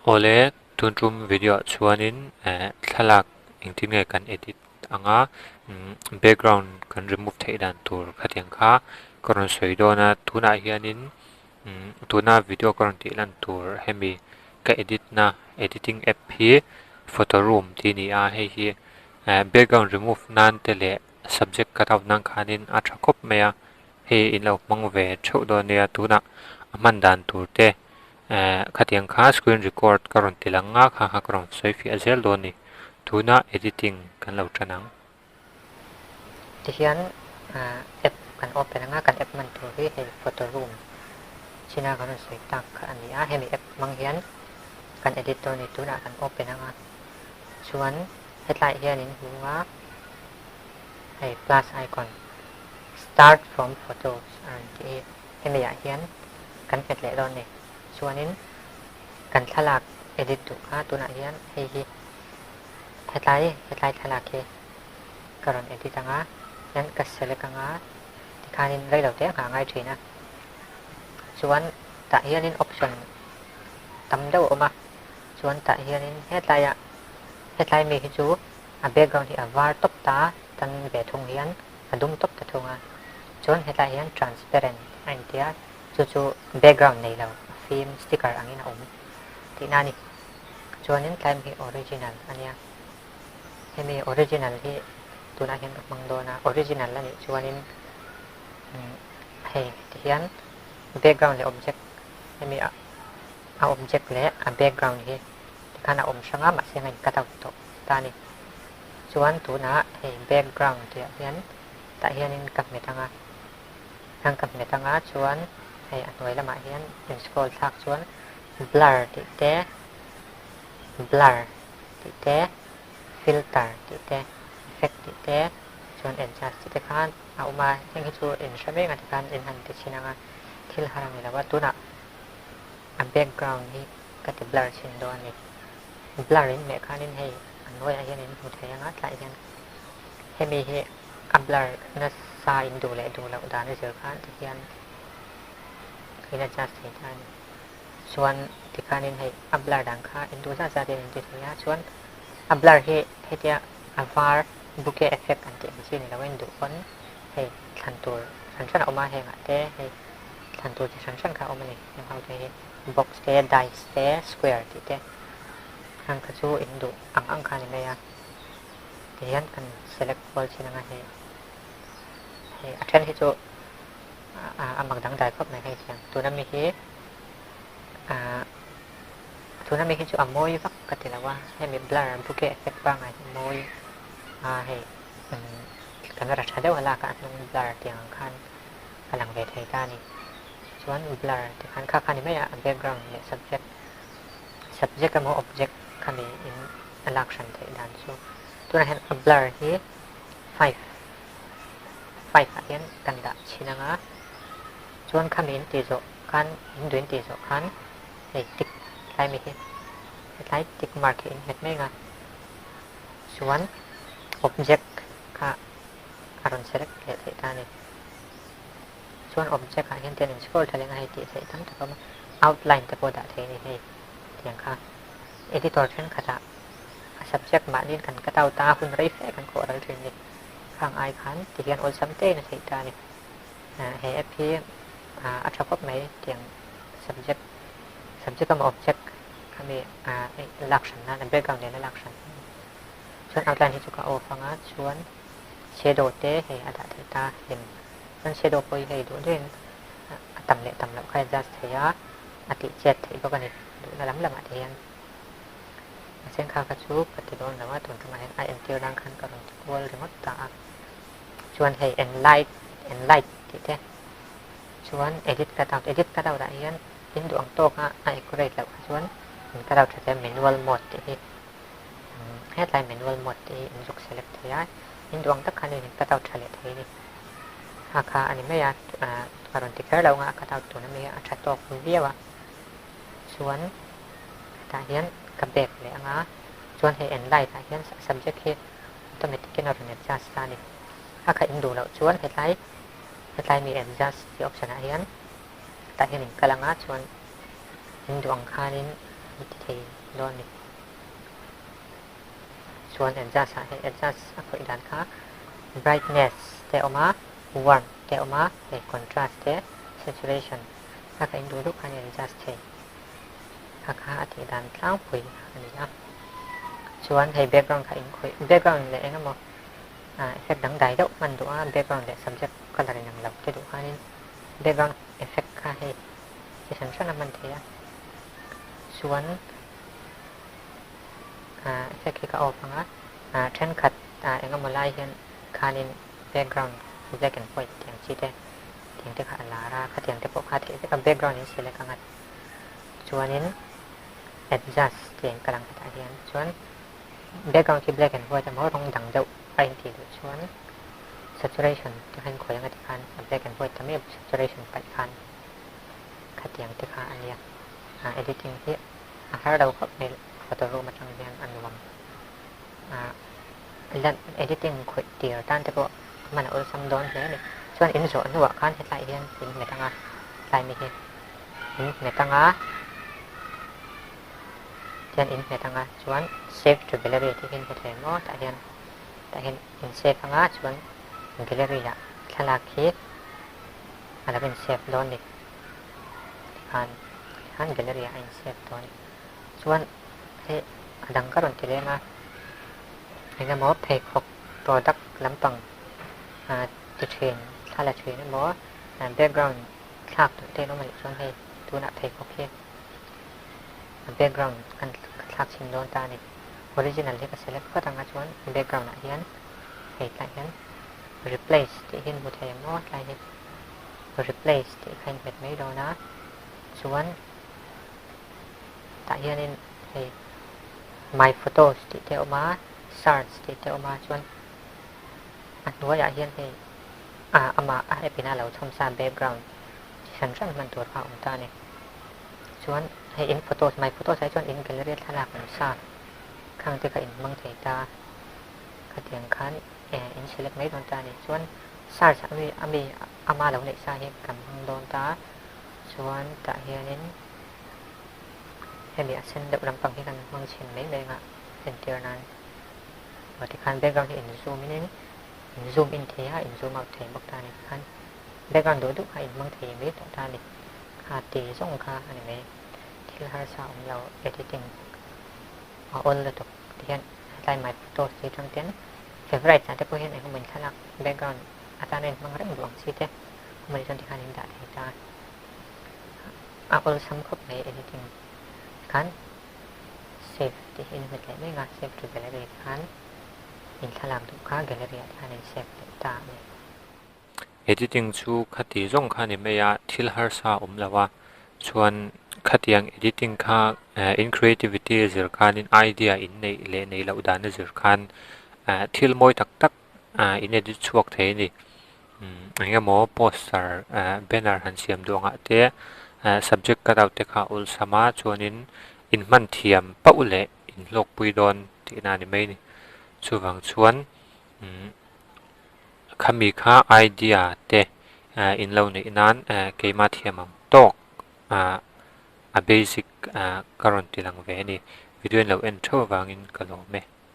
Awle, tun tum video ah chuanin eh thlalak engtin nge kan edit anga background kan remove theih dan tur khatiang kha ka rawn sawi dawn a, tunah hianin tuna video ka rawn tih lan tur hemi ka edit na editing app hi photo room tih a ni a, hei hi eh background remove nan te leh subject cut out nan khanin a tha khawp mai a, hei in lo hmang ve theuh dawn nia tunah a hman dan tur te eh khatiang kha screen record ka rawn ti lang a kha kha ka rawn sawi fiah zel dawn a ni tunah editing kan lo tan ang. Tihian app kan open anga kan app hman tur hi hei photo room china kan rawn sawi tak kha a ni a hemi app hmang hian kan edit dawn a ni tunah kan open anga chuan hetlaiah hian in hmu a hei plus icon start from photos a rawn tih hi hemi ah hian kan nghet leh dawn a ni chuanin kan thlalak edit duh kha tunah hian hei hi hetlai hetlai thlalak hi ka rawn edit ang a hian ka select ang a tikhanin reilo te a nghah ngai thin a chuan tah hianin option tam deuh a awm a chuan tah hianin hetlaiah hetlai mi hi chu a background hi a var tawp ta tan ve thung hian a dum tawp ta thung a chuan hetlaiah hian transparent a inti a chu chu background nei lo a fim sticker angin a awm tihna a ni chuanin tlai hi original a nia hemi original hi tunah hian ka hmang dawn a original a nih chuanin hei tihian background leh object hemi a a object leh a background hi tikhan a awm hrang a mahse a in cut out tawh ta a ni chuan tunah hei background tih ah hian tah hianin ka hmet ang a hang ka hmet ang a chuan hei a hnuai lamah hian in scroll thlak chuan blur tih te blur tih te filter tih te effect tih te chuan adjust tih te khan a awm a heng hi chu in hre mek a tikhan in han ti chhin ang a thil har a ni lo a tunah a background hi ka ti blur chhin dawn a ni blur in hmeh khanin hei a hnuaiah hian in hmu thei ang a tlaiah hian hemi hi a blur nasa in duh leh duh loh dan a zir khan tihian in adjust thei ta a ni chuan tikhanin hei a blur dan kha in duh zat zat in in ti thei a chuan a blur hi hetia a var bokeh effect an tih ang chi ni lo a in duh pawn hei thlan tur hran hran a awm a hengah te hei thlan tur chi hran hran kha a awm a ni heng ho te hi box te dice te square tih te heng kha chu in duh ang ang kha a ni mai a tihian kan select kual chin anga hei hei a then hi chu a mak dangdai khawp mai hei thiam tuna mi hi ah tuna mi hi chu a mawi vak ka ti lo a hemi blur bokeh effect pangngai hi a mawi a hei camera tha deuh a lak a hnung blur tiang ang khan a lang ve thei ta a ni chuan blur ti khan kha kha ni mai a a background leh subject subject emaw object khami in a lak hran theih dan chu tunah hian a blur hi five five ah hian kan dah chhin ang a chuan khami in tih zawh khan in duh in tih zawh khan hei tick tlai mi hi hetlai tick mark hi in hmet mai ang a chuan object kha a rawn select leh theih ta a ni chuan object ah hian tian in scroll tha leh ang a hei tih theih tam tak a awm a outline te pawh dah theih a ni hei tiang kha editor thenkhatah a subject mahniin kan cut out a hun rei fe kan khawh ral thin ni khang ai khan tihian awlsam tein a theih ta a ni he app hi a tha khawp mai tiang subject subject emaw object khami lak hran nan a background nen a lak hran chuan outline hi chu ka off anga chuan shadow te hei a dah theih ta hlim chuan shadow pawh hi hei duh duhin a tam leh tam loh kha adjust thei a a tih chet theih bawk a ni duhna lam lamah te hian a then kha kha chu ka ti dawn lo a tun tumah hian a entir nan khan ka rawn ti kual ringawt ta a chuan hei enlight enlight tih te chuan edit cut out edit cut out ah hian in duh ang tawk a a accurate loh kha chuan in cut out tha thei a manual mode tih hi hetlai manual mode tih hi in zuk select thei a in duh ang tak khan in cut out tha leh thei a ni kha kha a ni mai a ka rawn ti kher lo ang a cut out tun ami a tha tawk viau a chuan hetah hian ka back leh ang a chuan hei enlight ah hian subject hi automatic in a rawn adjust ta a ni a kha in duh loh chuan hetlai hetlai mi adjust tih option ah hian tah hian in kal ang a chuan in duh ang khanin. in ti thei dawn a ni. Chuan adjust ah hei adjust a khawih dan kha brightness te a awm a, warmth te a awm a, hei contrast te, saturation a ka in duh duh khan in adjust thei. Kha kha a tih dan tlangpui a ni a. Chuan hei background kha in khawih background leh eng emaw effect dangdai deuh hman duh a background leh subject colour inang lo te duh khanin background effect kha hei chi hran hran a hman thei a. Chuan effect hi ka off ang a thenkhat eng emaw lai hian khanin background black and white tih ang chi te tiang te kha a lar a khatiang te pawh kha theih vek a background in select ang a chuanin adjust tih ang ka lang hetah hian chuan background khi black and white emaw rawng dang deuh a intih duh chuan saturation te kha in khawi ang a tikhan a black and white ta mai a saturation paih khan khatiang te kha a nia editing hi a har lo khawp mai photo room atang hian a nuam lan editing khawih tir tan te pawh hman a awlsam dawn hle a ni chuan in zawh hnuah khan hetlai hian in hmet ang a tlai mi hi in hmet ang a tian in hmet ang a chuan save to gallery tih hi in hmu thei maw tah hian tah hian in save ang a chuan gallery ah thlalak hi a lo in save dawn a ni tikhan tikhan gallery ah a in save dawn a ni chuan hei a dang ka rawn ti lem a eng emaw pheikhawk product lampang ti thin thla la thin emaw background thlak duh te an awm a nih chuan hei tunah pheikhawk hi a background kan thlak chhin dawn ta a ni original hi ka select phawt ang a chuan background ah hian hei tlaiah hian replace tih hi an hmu thei ang maw tlai hi replace tih kha in hmet mai dawn a chuan tah hianin hei my photos tih te a awm a search tih te a awm a chuan a hnuaiah hian hei ah amah a app in a lo chhawm sa background chi hran hran hman tur kha a awm ta a ni chuan hei in photos my photos ah hi chuan in gallery a thlalak awm sa khang te kha in hmang thei ta khatiang khan eh in select mai dawn ta a ni chuan search ah ami ami ama lo neih sa hi kan hmang dawn ta chuan tah hianin hemi a sen deuh lampang hi kan hmang chhin mai mai anga entir nan aw tikhan background hi in zoom in in zoom in thei a in zoom out thei bawk ta a ni tikhan background duh duh kha in hmang thei mai tawh ta a ni kha ti zawng kha a ni mai thil harsa awm lo editing a awl lutuk tihian hetlai my photos tih atang ten favourite ah te pawh hian engemaw in thlalak background atana in hmang reng duh ang chi te awm a nih chuan tikhan in dah thei ta a awlsam khawp mai editing khan save tih hi in hmet leh mek a save to gallery khan in thlalak duh kha gallery ah te khan in save leh ta a ni. Editing chu khati zawng kha a ni mai a, thil harsa a awm lo a, chuan khatiang editing kha in creativity a zir khanin idea in neih leh neih loh dan a zir khan thil mawi tak tak in edit chhuak thei a ni. Eng emaw poster banner han siam duh angah te subject cut out te kha a awlsam a chuanin in hman thiam pauh leh in hlawkpui dawn tihna a ni mai a ni. Chuvang chuan Khami kha idea te in lo neih nan keimah thiam ang tawk a basic ka rawn ti lang ve a ni. Video in lo en theuh avangin ka lawm e.